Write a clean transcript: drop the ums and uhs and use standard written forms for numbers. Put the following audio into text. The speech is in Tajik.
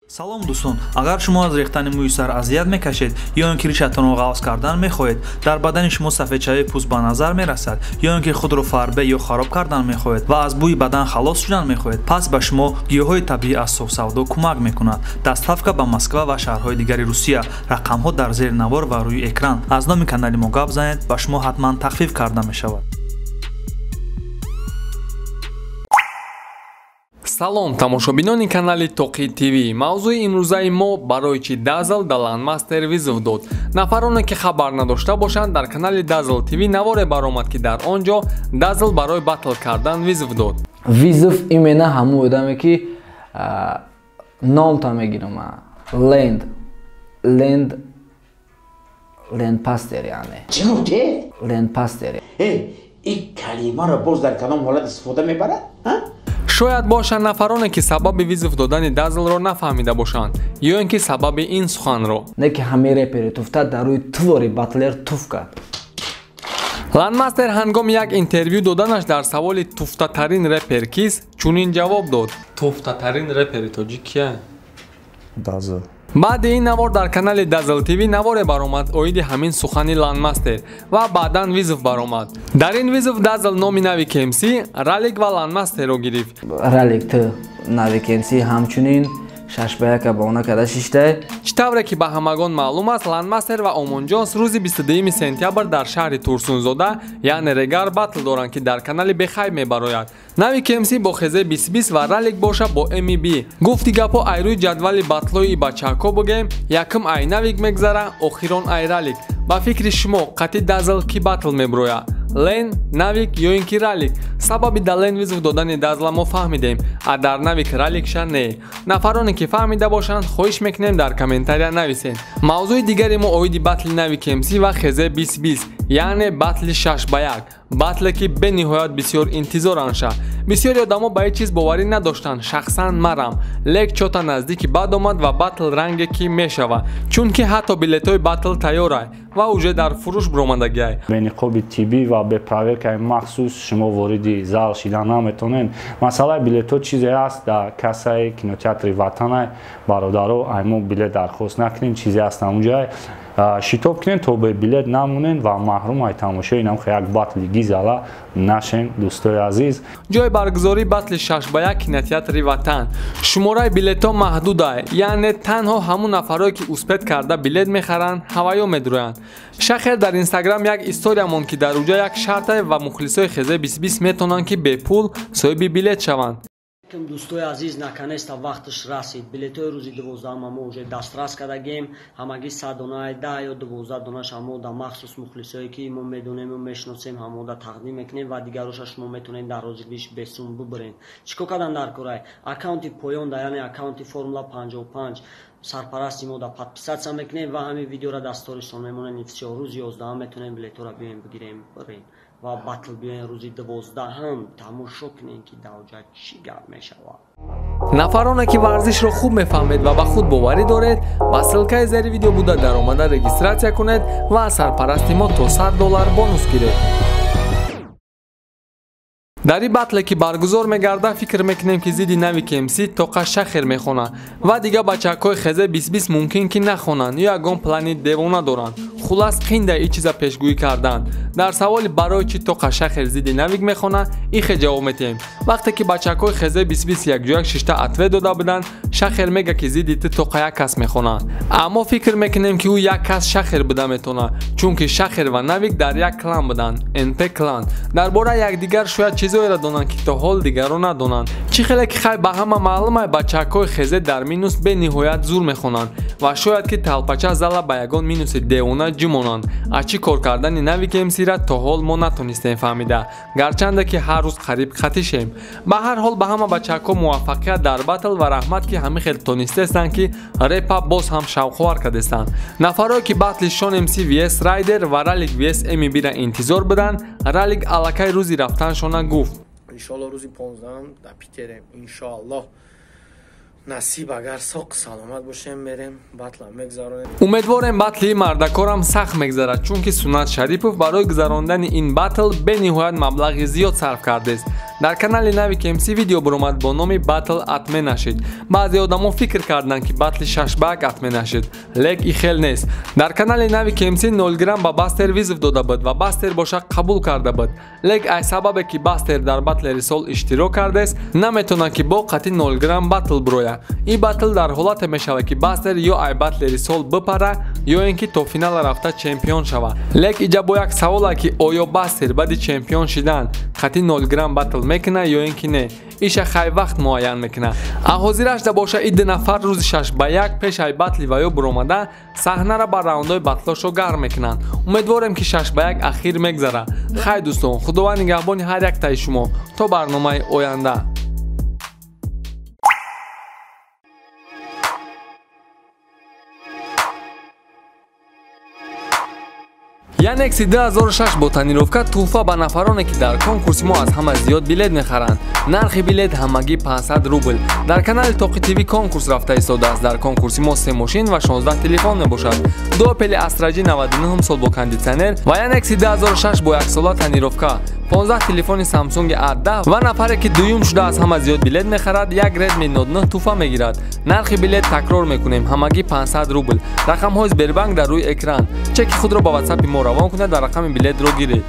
Салом дӯстон, агар шумо аз рехтани мӯи сар азият мекашед ё ин ки ришатонро ғафз кардан мехоҳед, дар бадани шумо сафедшавии пӯст ба назар мерасад ё ин ки худро фарбе ё хароб кардан мехоҳед ва аз бӯи бадан халос шудан мехоҳед, пас ба шумо гиёҳҳои табиӣ аз Софсавдо кӯмак мекунад. Доставка ба Москва ва шаҳрҳои дигари Русия. Рақамҳо дар зери навор ва рӯи экран. Аз номи канали мо гап занед, ба шумо ҳатман тахфиф карда мешавад. Салом тамошобинони канали Тоқи ТВ. Мавзӯи имрӯзаи мо барои чӣ Дазл да Ланмастер вызов дод. Нафароне ки хабар надошта бошанд, дар канали Дазл ТВ наворе баромад, ки дар он ҷо Дазл барои батл кардан вызов дод. Вызов именно ҳамун одаме ки номта мегирам, Ленд Ленд Лендпастер, яъне чӣ гуфтӣ? Лендпастер. Ин калимаро боз дар кадом ҳолат истифода мебарад? Шояд бошанд нафароне ки сабаби вызов додани Дазлро нафаҳмида бошанд ё ин ки сабаби ин суханро. Не ки ҳамаи репери туфта дар рӯи твори батлер туф кард. Ланмастер ҳангоми як интервю доданаш дар саволи туфтатарин репер кист чунин ҷавоб дод: туфтатарин репери тоҷик кия? Дазл. Баъди ин навор дар канали Дазл ТВ наворе баромад оиди ҳамин сухани Ланмастер ва баъдан вызов баромад. Дар ин вызов Дазл номи Навик МС, Ралик ва Ланмастерро гирифт. Ралик ту Навик МС ҳамчунин 6-1 баона карда шиштай. Чӣ тавре ки ба ҳамагон маълум аст, Ланмастер ва Омонҷонс рӯзи 22 сентябр дар шаҳри Турсунзода, яъне Регар, батл доранд, ки дар канали Бехайб мебарояд. Навик МС бо Хезе 2020 ва Ралик боша бо МБ. Гуфти гапҳо ай рӯи ҷадвали батлҳои бачаҳако бигӯем, якум ай Навик мегзара, охирон ай Ралик. Ба фикри шумо қатъи Дазл кӣ батл меброяд? Лен, Навик ё ин ки Ралик? Сабаби да Лен вызов додани Дазла мо фаҳмидем, а дар Навик Раликша не. Нафароне ки фаҳмида бошанд, хоҳиш мекунем дар комментария нависед. Мавзӯи дигари мо оиди батли Навик МС ва Хезе 2020, яъне батли 6-1, батле ки бениҳоят бисёр интизоранша. Бисёри одамо ба ҳеҷ чиз боварӣ надоштанд, шахсан марам. Лек чота наздики бад омад ва батл ранге ки мешавад, чунки ҳатто билетҳои батл тайёрай ва уже дар фурӯш баромадагиай. Бе ниқоби тиббӣ ва бе проверкаи махсус шумо вориди зал шида наметонед. Масъалаи билетҳо чизе аст дар кассаи кинотеатри Ватанай. Бародаро, ай мо билет дархост накунем, чизе аст ҳамунҷай. Шитоб кунед то бе билет намонед ва маҳрум ай тамошои инам як батли гизала нашен, дӯстои азиз. Ҷои баргузории батли 6-1 кинотеатри Ватан. Шумораи билетҳо маҳдудай, яъне танҳо ҳамун нафарое ки успет карда билет мехаранд, ҳаваё медуранд. Шахер дар Инстаграм як история монд, ки дар уҷа як шартай ва мухлисои Хезе 2020 метавонанд ки бепул соҳиби билет шаванд. Дӯстои азиз, наконец-то вақташ расид. Билетҳои рӯзи 12 мо уже дастрас кардагем. Ҳамагӣ 100 дона, 10 ё 12 донаш ҳамо да махсус мухлисое ки мо медонему мешиносем, ҳамо да тақдим мекунем ва дигароша шумо метавонед дар розигиш бесум бубаред. Чӣ кор кардан дар корай? Аккаунти поён да, яъне аккаунти Формула 55 сарпарасти мо да подписаться мекунем ва ҳамин видеора дар сторисон мемонем. Всё, рӯзи 11 метавонем билетҳоро биёем бигирем, бирем ва батл биёем рӯзи 12 тамошо кунем, ки дар ҷа чӣ гап мешавад. Нафароне ки варзишро хуб мефаҳмед ва ба худ боварӣ доред, ба ссилкаи зери видео буда даромада регистратсия кунед ва аз сарпарасти мо то $100 бонус гиред. Дар ин батле ки баргузор мегардад, фикр мекунем ки зидди Навик МС тоқа Шахер мехонад ва дигар бачаҳакҳои Хезе 2020 мумкин ки нахонанд ё ягон плани девона доранд. Хулас қинда ин чиза пешгӯӣ кардан. Дар саволи барои чӣ тоқа Шахер зидди Навик мехонад, ихе ҷавоб метиҳем. Вақте ки бачаҳакҳои Хезе 2020 якҷоя шишта ответ дода буданд, Шахер мега ки зидди ту тоқа як кас мехонад. Аммо фикр мекунем ки ӯ як кас Шахер буда метавонад, чунки Шахер ва Навик дар як клан буданд, НП клан. Дар бораи якдигар шояд чизоеро донанд, ки то ҳол дигарро надонанд. Чӣ хеле ки хай ба ҳама маълумай, бачаҳакҳои Хезе дар минус бениҳоят зур мехонанд ва шояд ки талпача зала ба ягон минуси девона ҷумонанд. Аз чӣ кор кардани Навик МС-ра то ҳол мо натонистем фаҳмида, гарчанде ки ҳар рӯз қариб хатишем. Ба ҳар ҳол ба ҳама бачаҳакҳо муваффақият дар батл ва раҳмат, ки ҳамин хел тонистестанд, ки репа боз ҳам шавқовар кардестанд. Нафарое ки батли Шон МС vs Райдер ва Ралик vs МБ-ра интизор буданд, Ралик аллакай рӯзи рафтаншона гуфт: иншоаллоҳ рӯзи 15 дар Питерем, иншоаллоҳ насиб агар соқ саломат бошем, мерем батла мегзаронем. Умедворем батли мардакорам сахт мегзарад, чунки Сунат Шарипов барои гузарондани ин батл бениҳоят маблағи зиёд сарф кардест. Дар канали Навик МС видео баромад бо номи Батл отмена шид. Баъзе одамо фикр карданд, ки батли 6-1 отмена шид, лек и хел нест. Дар канали Навик МС 0 грамм ба Бастер вызов дода буд ва Бастер боша қабул карда буд. Лек ай сабабе ки Бастер дар батлери сол иштирок кардааст, наметавонад ки бо қати 0 грамм батл бирояд. Ин батл дар ҳолате мешавад, ки Бастер ё ай батлери сол бипара, ё ин ки то финала рафта чемпион шавад. Лек иҷа бо як савола, ки оё Бастер баъди чемпион шидан қати 0 грамм батл мекунад ё ин ки не, иша хай вақт муайян мекунад. Ҳозирашда боша и ду нафар рӯзи 6-1 пеш ай батли ва ё буромада саҳнара ба раундҳои батлошо гарм мекунанд. Умедворем, ки 6-1 ахир мегзарад. Хай дӯстон, Худованд нигаҳбони ҳар яктаи шумо. То барномаи оянда. Янекси 2006 бо тонировка туҳфа ба нафароне, ки дар конкурси мо аз ҳама зиёд билет мехаранд. Нархи билет ҳамагӣ 500 рубл. Дар канали Тоқи ТВ конкурс рафта истодааст. Дар конкурси мо се мошин ва 16 телефон мебошад. Ду Опели Астра G 99 сол бо кондитсионер ва Янекси 2006 бо яксола тонировка, 15 телефони Samsung A10 ва нафаре, ки дуюм шуда аз ҳама зиёд билет мехарад, як Redmi Note 9 туҳфа мегирад. Нархи билет такрор мекунем, ҳамагӣ 500 рубл. Рақамҳои Сбербанк дар рӯи экран. Чеки худро ба WhatsApp мо равон кунед ва рақами билетро гиред.